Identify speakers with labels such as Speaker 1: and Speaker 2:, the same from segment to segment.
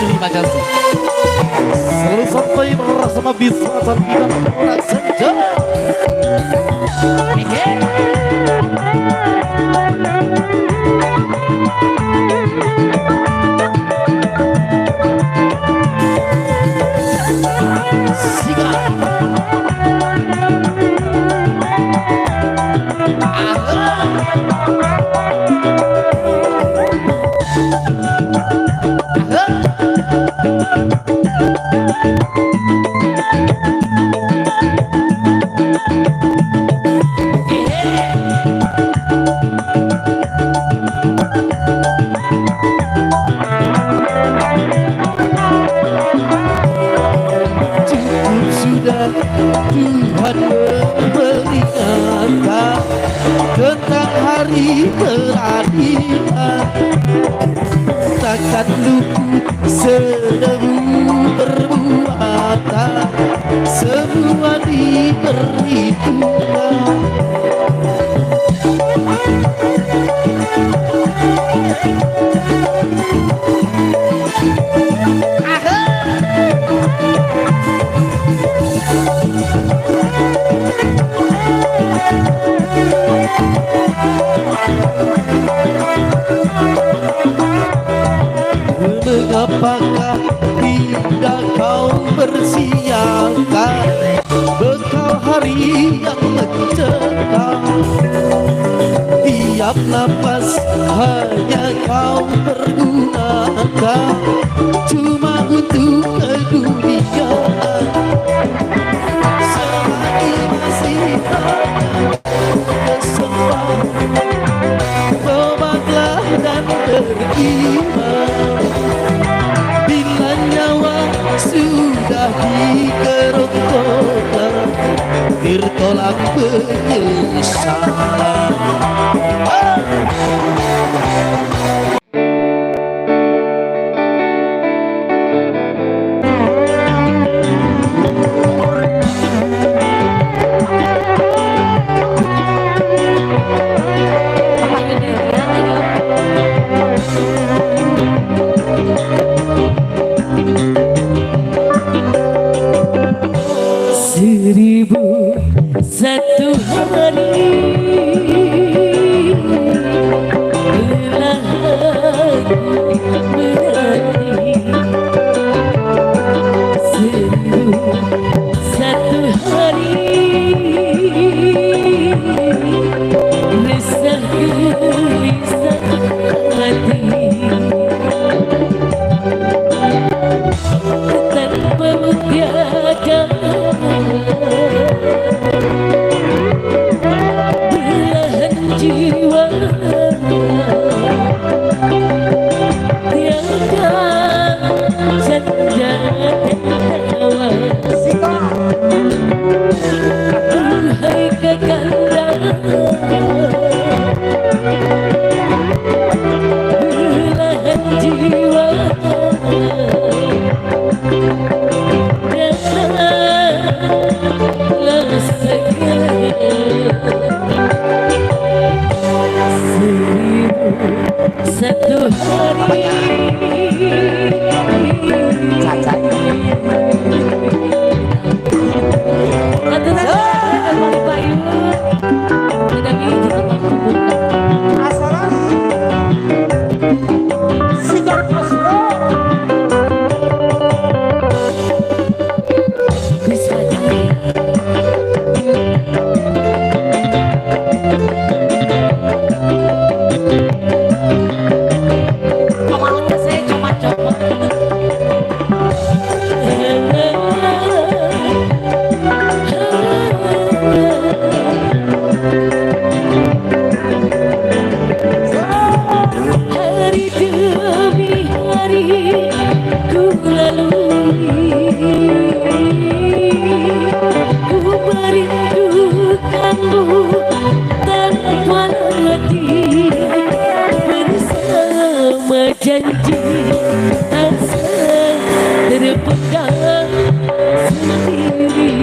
Speaker 1: Terima kasih. Selalu santai bersama Bisma Cantika Production. Sikat. Cukup sudah Tuhan memperingatkan tentang hari peradilan. Takkan luput seribu perbuatan, semua diperhitungkan. Mengapakah tidak kau persiapkan bekal hari yang mencekam? Tiap napas hanya kau pergunakan cuma untuk keduniaan. Selagi masih ada kesempatan, tobatlah dan beriman. Bila nyawa sudah dikerongkongan, tertolak penyesalan.
Speaker 2: 1001 hari telah aku menanti, 1001 hari resah gelisah hati, tanpamu tiada belahan jiwa, tiada canda tawa. Duhai kekanda, belahan jiwa, datanglah segera. 1001 hari. Saya cuma-cuma. Hari demi hari ku lalui, ku merindukanmu tanpa letih, bersama janji asa terpendam sendiri.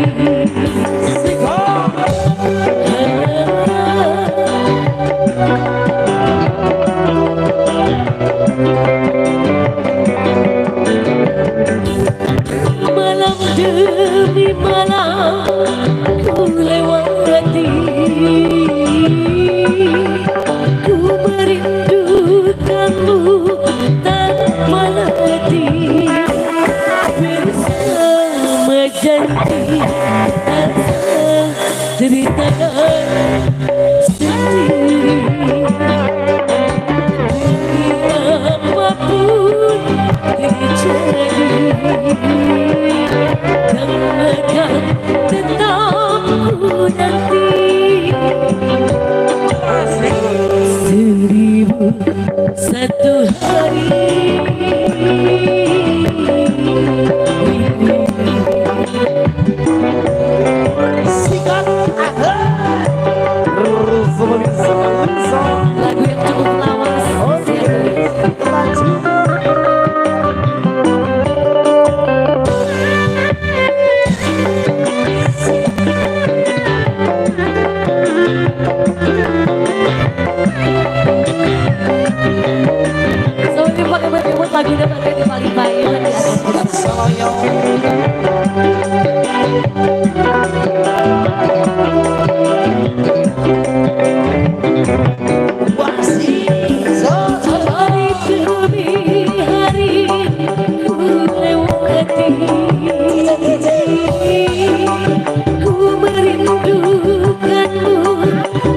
Speaker 2: Ku merindukanmu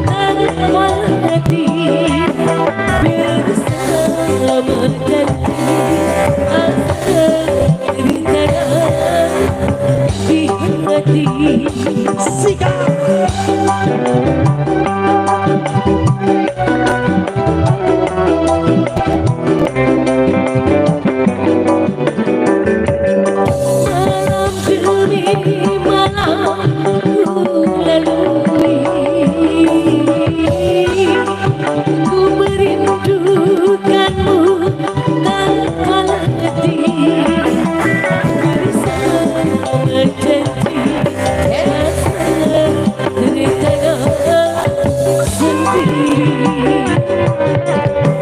Speaker 2: tanpa hati. Bersama janji asa derita di hati.
Speaker 1: Sikat.
Speaker 2: Malam demi malam ku lalui, ku merindukanmu tanpa hati. Bersama janji rasa derita sendiri.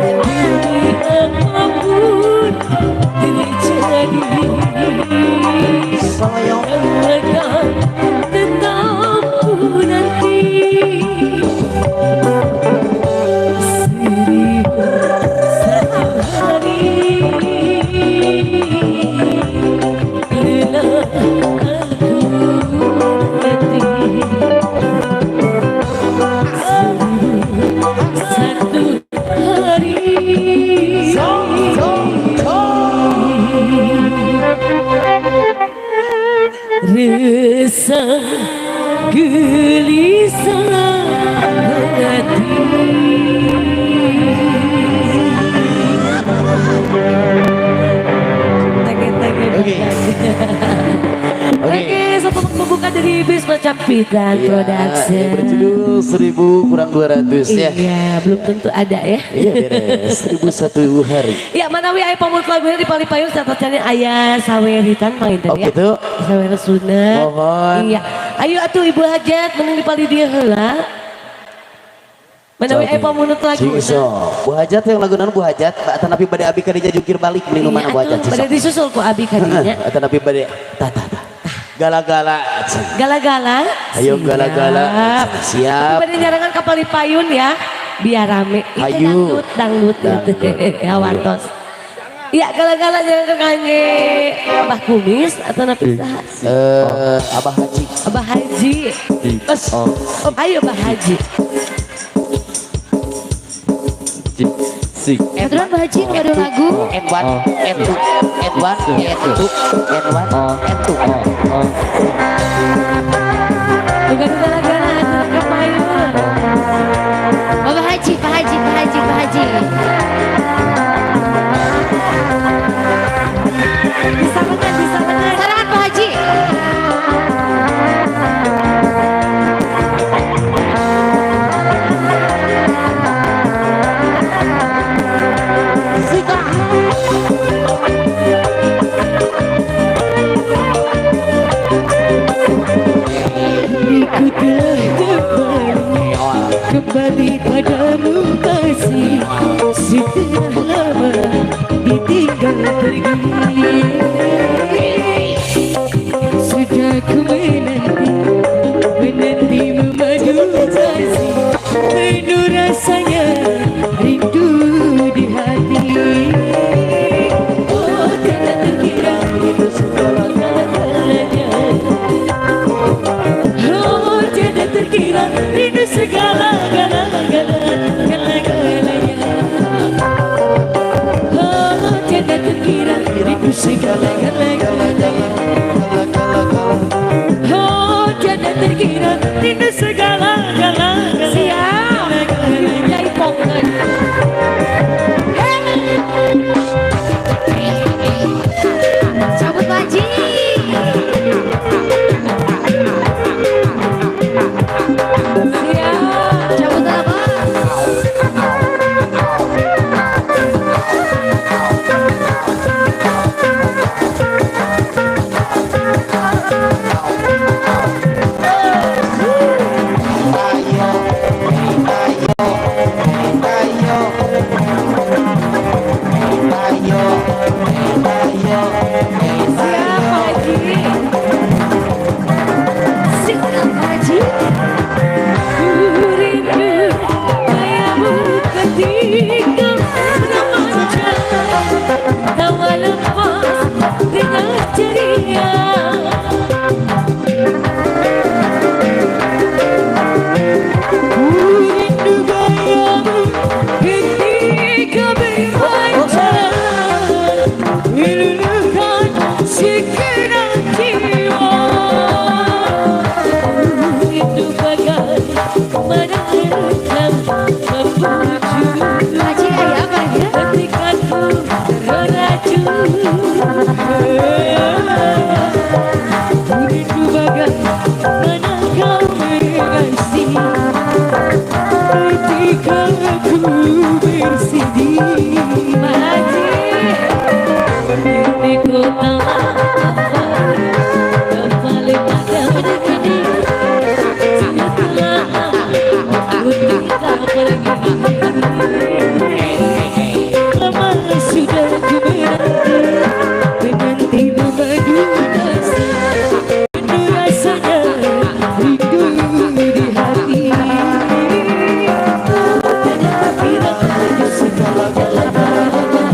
Speaker 2: Demi apapun terjadi,
Speaker 1: Sayang.
Speaker 2: akan tetap ku nanti. 1001 hari rela aku mati. 1001 hari.
Speaker 1: So, so, so.
Speaker 2: Resah gelisah hati. Tege-tege.
Speaker 1: Oke. Oke.
Speaker 2: Oke, satu pembuka dari Bisma Capitan
Speaker 1: Iya,
Speaker 2: Production.
Speaker 1: yang berjudul 1000 kurang 200 ya.
Speaker 2: Iya, belum tentu ada ya.
Speaker 1: Iya beres, 1001 hari.
Speaker 2: Ya, manawi aya pamut lagunya di Palipayun satacana aya saweritan panginten
Speaker 1: Oh
Speaker 2: ya.
Speaker 1: gitu.
Speaker 2: Sawer sunat.
Speaker 1: Mohon.
Speaker 2: Iya. Ayo atuh Ibu Hajat mending di pali dieu heula. Manawi aya pamunut lagu.
Speaker 1: Cing sok. Bu Hajat yang lagu naon, Bu Hajat? Atanapi bade abi kadinya jungkir balik mending nu mana, Bu Hajat?
Speaker 2: Iya, bade disusul ku abi kadinya.
Speaker 1: Atanapi bade tah tah tah. Gala-gala.
Speaker 2: Gala-gala.
Speaker 1: Ayo
Speaker 2: Siap.
Speaker 1: gala-gala. Siap.
Speaker 2: Tapi bade nyarangan ka Palipayun ya. Biar rame. Itu
Speaker 1: Ayo.
Speaker 2: dangdut, dangdut.
Speaker 1: Dangdut.
Speaker 2: Ya wartos. Ya gala-gala jangan ke kangge Abah Kumis atau napi saha?
Speaker 1: Abah Haji.
Speaker 2: Abah Haji.
Speaker 1: Es.
Speaker 2: Ayo Abah Haji.
Speaker 3: Kebetulan Pak Haji nu ada lagu.
Speaker 1: N1, N2, N1, N2, N1, N2.
Speaker 2: Bukan gala-gala atuh ka payun.
Speaker 3: Bapak Haji, Pak Haji, Pak Haji, Pak Haji.
Speaker 2: Disarengan, disarengan.
Speaker 3: Sarangan Pak Haji.
Speaker 2: Ku telah kembali, kembali padamu kasih. Setelah lama ditinggal pergi, sudah ku menanti, menanti memadu kasih. Penuh rasanya rindu di hati. Oh, tidak terkira itu segala-galanya. Oh, tiada terkira rindu segala-gala-gala-gala-galanya. Oh, tiada terkira rindu segala-gala-galanya. Oh, tiada terkira rindu segala-gala.
Speaker 3: Siap. Nyai pongkeun. Cabut Pak Haji.
Speaker 2: Siap.
Speaker 3: Cabut lah, Bos.
Speaker 2: Rindu bagaimana kau mengasihi ketika aku bersedih.
Speaker 3: Pak Haji.
Speaker 2: Ini ku telah hafal kembali pada diri. Setelah aku tidak pergi, lama sudah ku menanti, menanti memadu rasa, penuh rasanya rindu di hati. Tidak terkira segala-galanya.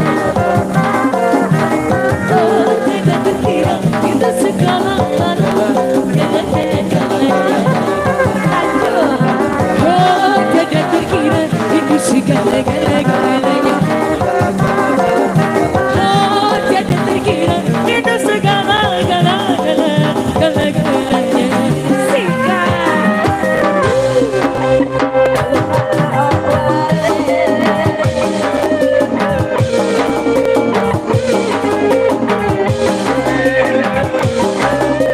Speaker 2: Oh, tidak terkira itu segala-galanya. Oh, tidak terkira itu segala-galanya. Oh, tidak terkira itu segala-galanya.
Speaker 3: Sikat. Malaika, Malaika,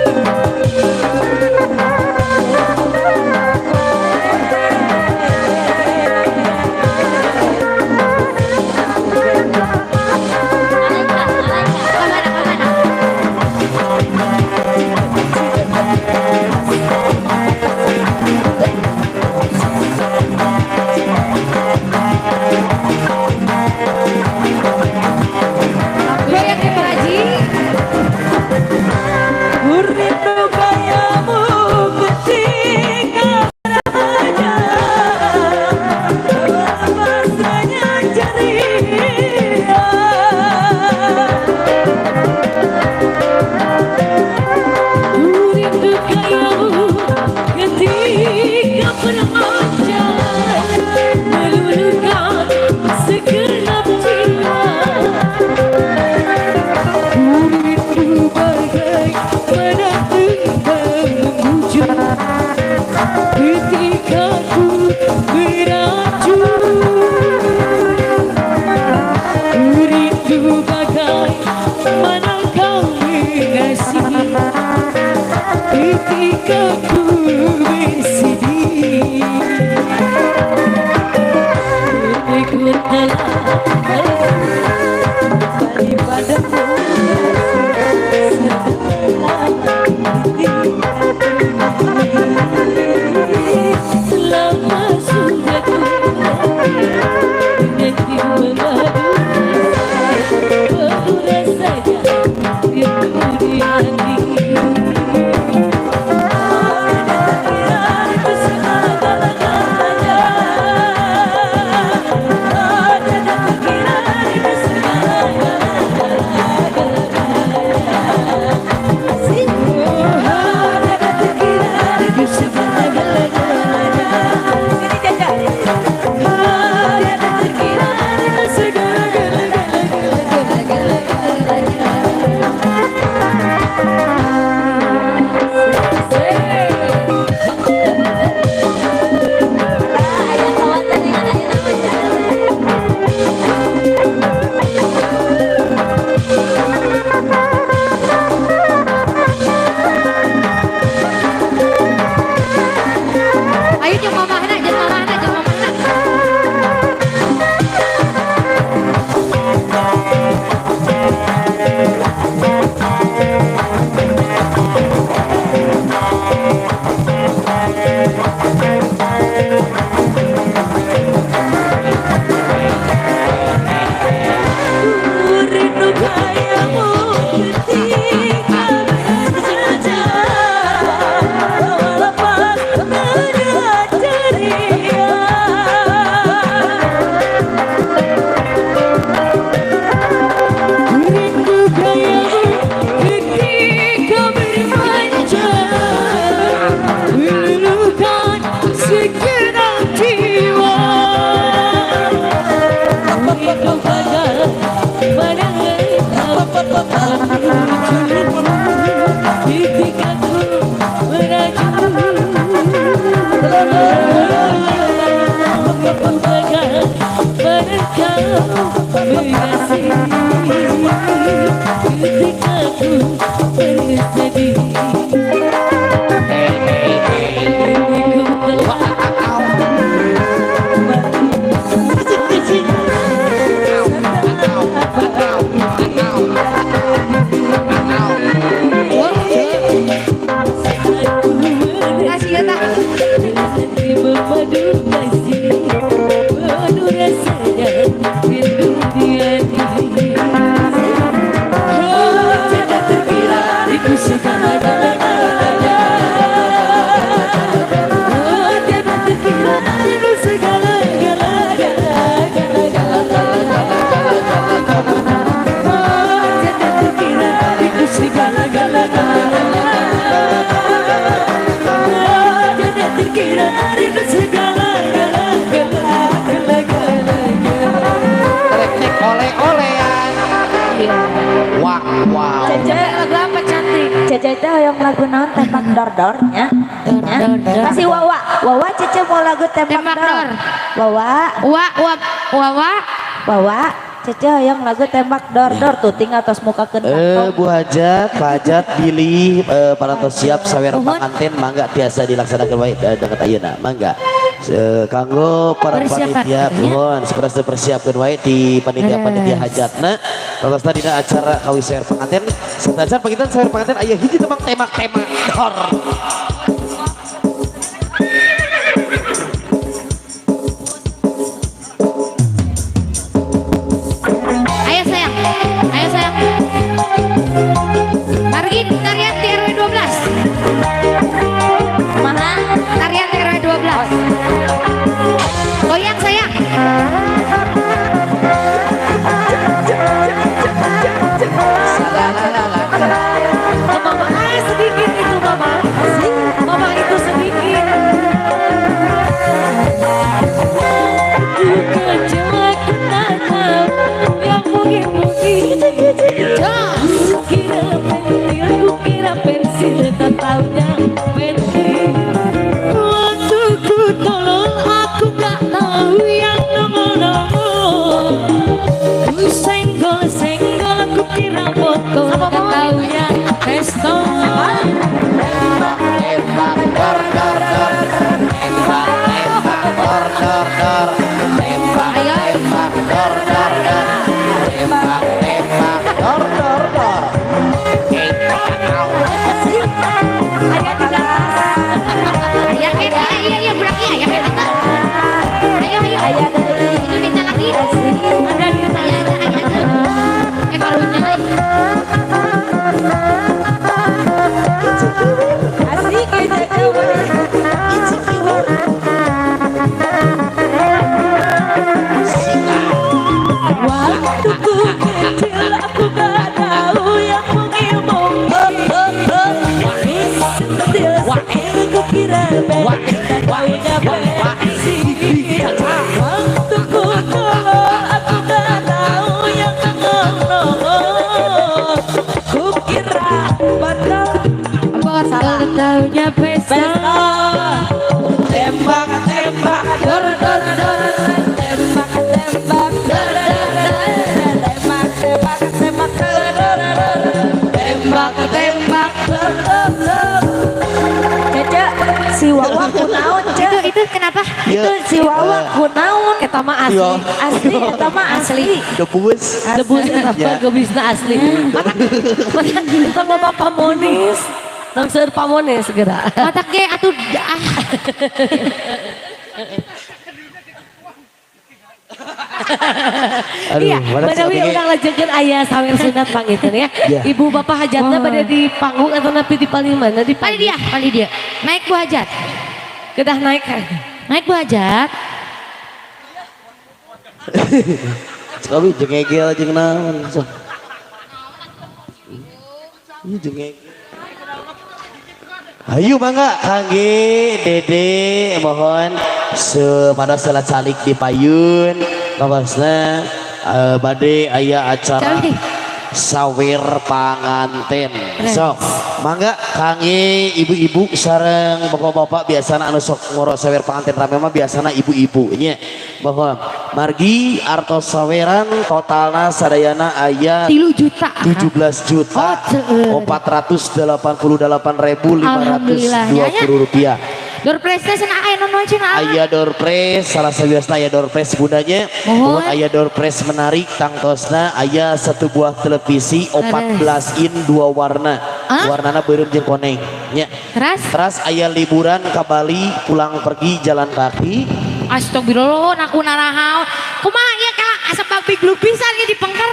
Speaker 3: kemana, kemana? Goyang ya Pak Haji.
Speaker 2: Ku rindu gayamu ketika remaja, rasanya ceria. Ku rindu gayamu ketika bermanja, meluluhkan segenap jiwa. Ku rindu bagaimana engkau membujuk ketika ku beracun. Ku rindu bagaimana kau mengasihi ketika ku bersedih. Ku telah kembali padamu setelah lama sudah ku menanti memadu penuh rasanya rindu di hati.
Speaker 1: Wow.
Speaker 4: Cece
Speaker 2: Lagu apa cantik?
Speaker 4: Cece teh hoyong lagu naon tembak dor-dor nya.
Speaker 3: Dor, dor, dor.
Speaker 4: Kasih Wawa. Wawa Cece mau lagu tembak,
Speaker 3: Tembak
Speaker 4: dor.
Speaker 3: dor.
Speaker 4: Wawa,
Speaker 3: Wa wa wa wa.
Speaker 4: Wawa. Cece hoyong lagu tembak dor-dor tuh tinggal tos mukakeun kantong.
Speaker 1: Bu Hajat, Pak Hajat, bilih parantos siap sawer
Speaker 3: Nuhun.
Speaker 1: panganten mangga tiasa dilaksanakan wae deket ayeuna mangga. Kanggo para
Speaker 3: Persiapan,
Speaker 1: panitia
Speaker 3: ya.
Speaker 1: nuhun seperti dipersiapkeun wae di panitia-panitia hajatna. Tentosna dina acara kawis sawer panganten, satacan panginten sawer panganten aya hiji tembang tembak-tembak dor.
Speaker 3: Ayo sayang. Ayo sayang. Margin tarian di RW 12.
Speaker 4: Mana?
Speaker 3: Tarian di RW 12. Goyang sayang.
Speaker 2: Mama, ah, sedikit itu mama. Mama itu sedikit. Ku kecil aku tak tahu yang mungkin-mungkin. Ku kira pensil, ku kira pensil, tak taunya pensil. Waktu ku tolol, aku gak tahu yang nongol-nongol. Ku senggol-senggol, ku kira botol, tak taunya pistol.
Speaker 1: Tembak tembak dor dor dor. Tembak tembak dor dor dor. Tembak
Speaker 3: Ayo.
Speaker 1: tembak dor dor dor. Tembak tembak dor dor dor.
Speaker 2: Ayah di atas.
Speaker 3: Ayah eh iya iya budak iya ya eta. Ayo ayo.
Speaker 4: Aya deui.
Speaker 3: Itu minta lagi.
Speaker 2: Ada di atas.
Speaker 3: Ayah ada ayah ada. Eh karunya euy.
Speaker 4: Asik ya Cece.
Speaker 2: Waktu ku kecil aku gak tahu yang mungkin-mungkin. Sentil sentil ku kira pensil, tak taunya pensil. Waktu ku tolol aku gak tahu yang nongol-nongol. Ku kira botol,
Speaker 3: Botol.
Speaker 2: taunya pistol.
Speaker 1: Tembak tembak
Speaker 2: Dor dor dor, tembak tembak dor dor dor, tembak tembak tembak dor dor dor, tembak tembak dor dor dor.
Speaker 4: Cece si Wawa kunaon
Speaker 3: Itu
Speaker 4: Ce?
Speaker 3: itu kenapa?
Speaker 1: Iya.
Speaker 4: Itu si Wawa kunaon?
Speaker 2: Eta mah asli.
Speaker 1: Iya.
Speaker 4: Asli eta mah asli.
Speaker 1: Debus.
Speaker 2: Debus eta mah
Speaker 1: Ya.
Speaker 2: gebisna asli. Mata mata eta mah Bapak Monis. Tong seueur pamonis segera.
Speaker 3: Matak ge atuh ah.
Speaker 1: Aduh,
Speaker 2: Iya,
Speaker 1: mana sih
Speaker 2: Badawi
Speaker 1: OTG?
Speaker 2: urang lajengkeun aya sawer sunat panginten ya.
Speaker 1: Iya.
Speaker 2: Ibu bapak hajatna pada di panggung atau napi di paling mana di
Speaker 3: Pali dia, pali dia. Naik Bu Hajat.
Speaker 2: Kedah naik.
Speaker 3: Naik Bu Hajat.
Speaker 1: Sekali jeung egel jeung naon sok. Iya jeung egel. Hayu mangga kangge Dede mohon sepada salat salik di payun kabasna bade aya acara
Speaker 3: Cawe.
Speaker 1: sawer panganten. Sok mangga kangge ibu-ibu sareng bapak-bapak biasana anu sok ngoro sawer panganten rame mah biasana ibu-ibu nya. Mohon margi artos saweran totalna sadayana aya
Speaker 3: 3 juta.
Speaker 1: 17 juta
Speaker 3: Oh, seueur.
Speaker 1: 488.520 rupiah.
Speaker 3: Door prize cenah aya nu cenah.
Speaker 1: Aya door prize salah sawiosna aya door prize bundanya.
Speaker 3: Mohon.
Speaker 1: Mohon aya door prize menarik tangtosna aya satu buah televisi 14 in dua warna.
Speaker 3: Ah?
Speaker 1: Warnana beureum jeung koneng nya.
Speaker 3: Teras.
Speaker 1: Teras aya liburan ke Bali pulang pergi jalan kaki.
Speaker 3: Astagfirullah, aku narahaon. Kumaha ieu kala asa babig lu pisan ieu dipengker.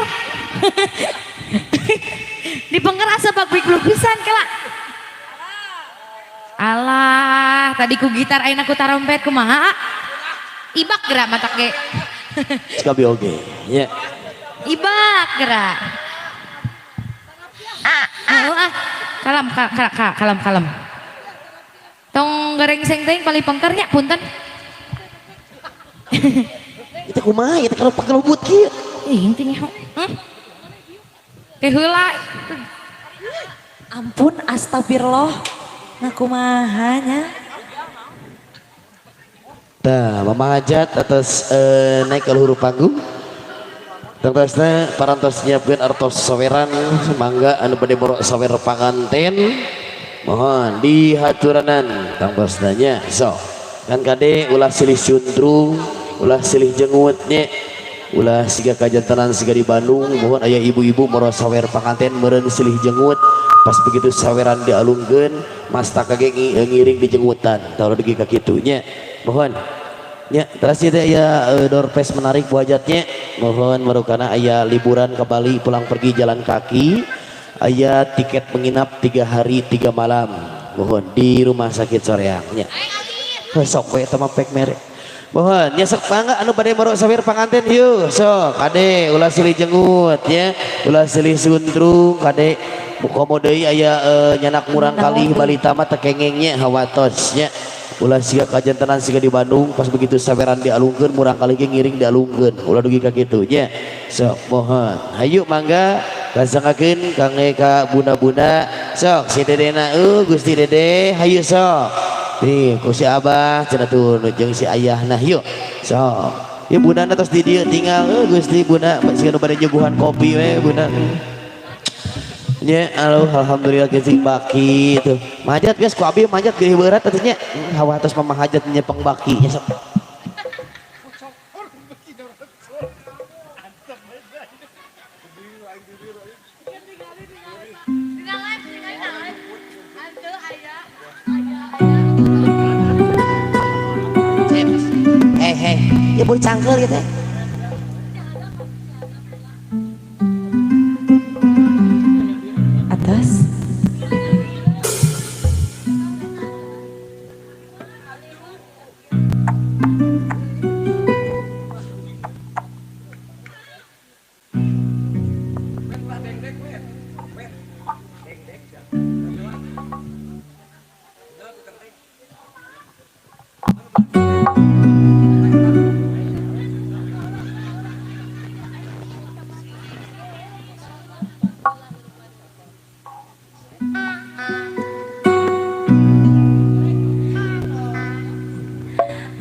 Speaker 3: Dipengker asa babig lu pisan kala. Alah, tadi ku gitar ayeuna ku tarompet kumaha? Ibak gerak matak ge.
Speaker 1: Sekabi oge nya.
Speaker 3: Ibak gerak. Ah, ah. Kalem, kalem, kalem, kalem. Tong gerengseng teuing paling pengkernya punten.
Speaker 1: Itu kumaha itu kalau pakai lembut kieu.
Speaker 3: Ih, intinya. Hmm? Teh heula.
Speaker 4: Ampun astagfirullah. Nah kumaha nya?
Speaker 1: Tah, Mama Hajat atas naik ke luhur panggung. Tangtosna parantos nyiapkeun artos saweran mangga anu bade borok sawer panganten. Mohon dihaturanan tangtosna nya. Sok. Kan kade ulah silih cundrung, ulah silih jengut nya. Ulah siga kajantenan siga di Bandung, mohon aya ibu-ibu moro sawer panganten meureun silih jengut. Pas begitu saweran dialungkeun, mastaka ge ngiring di jengutan. Tah dugi ka kitu nya. Mohon. Ya, terus itu aya door prize menarik bu hajatnya. Mohon marukana aya liburan ke Bali pulang pergi jalan kaki. Aya tiket menginap 3 hari 3 malam. Mohon di rumah sakit Soreang nya. Sok we eta mah pek mere. Mohon nya sok mangga anu bade moro sawir panganten yeuh sok kade ulah silih jengut nya, ulah silih sundrung kade. Komo deui aya nyanak murang kali balita mah teu kengeng nya hawatos nya. Ulah siga kajantenan siga di Bandung pas begitu saweran dialungkeun murang kali ge ngiring dialungkeun ulah dugi ka kitu nya. Sok mohon hayu mangga langsungkeun kangge ka bunda-bunda sok si dedena Gusti Dede hayu sok nih ku si abah cenah tuh jeung si ayahna yuk sok ieu bundana tos di dieu tinggal Gusti bunda siga nu bade nyuguhan kopi we bunda nya. Halo alhamdulillah geus baki tuh manjat geus ku abi manjat geuih beurat atuh nya hawa tos mama hajat nyepeng baki nya sok.
Speaker 5: Hei hei ya boleh cangkel gitu ya.
Speaker 4: Atas.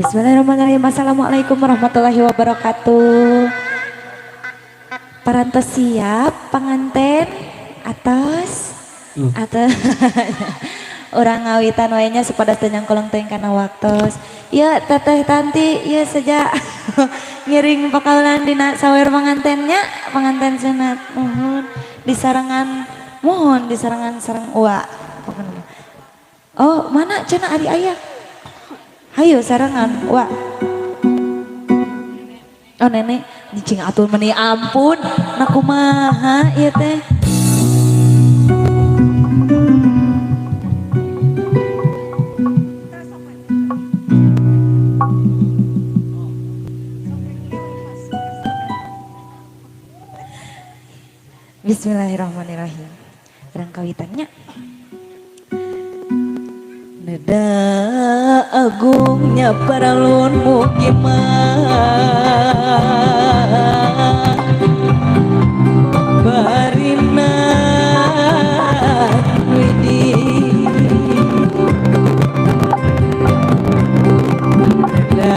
Speaker 4: Bismillahirrahmanirrahim. Assalamualaikum warahmatullahi wabarakatuh. Parantos siap panganten atas atas orang ngawitan wae nya supados teu nyangkolong teuing kana waktos. Ya teteh Tanti ya sejak ngiring pakaulan dina sawer pangantennya panganten sunat mohon disarengan mohon disarengan sareng uwa. Oh mana cenah ari ayah? Hayu sarangan, wah. Oh nenek, cing atur meni ampun, nah kumaha ieu teh. Bismillahirrahmanirrahim. Urang kawitannya. Neda agungnya paralun mukimah barina widi. Neda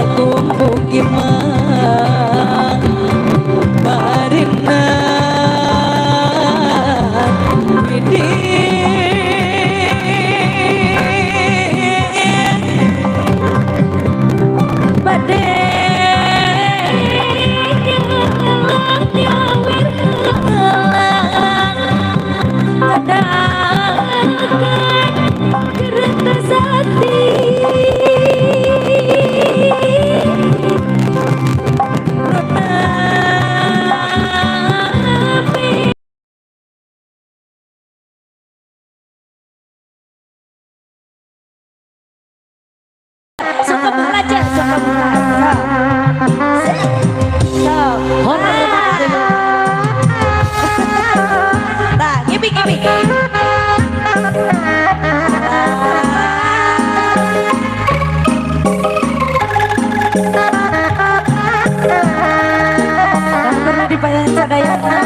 Speaker 4: agung mukimah barina widi. Pernah dibayar sadayana.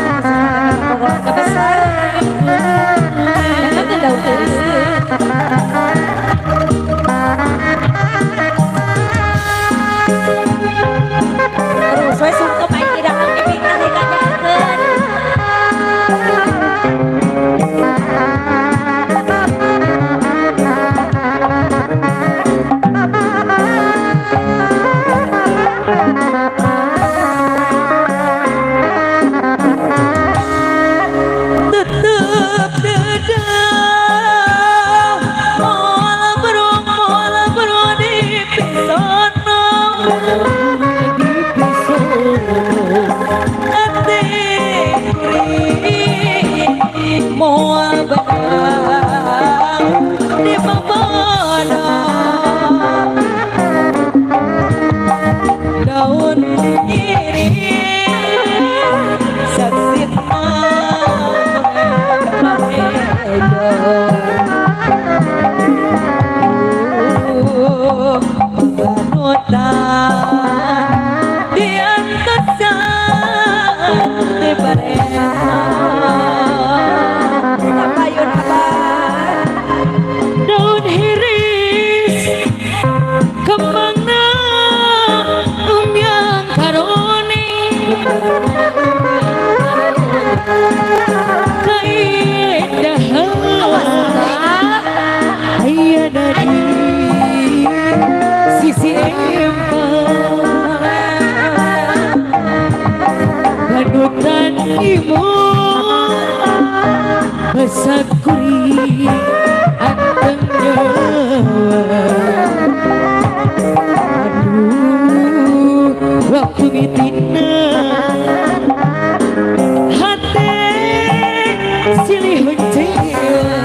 Speaker 2: Moal benang di papada daun ini saksi di atas di Tapayun abah
Speaker 3: Daun hiris kemana umyang karone kaindahan aya di sisi empang panutan imun besakuri anteng nyawa. Aduh, waktu ngitina hate silih mencewa.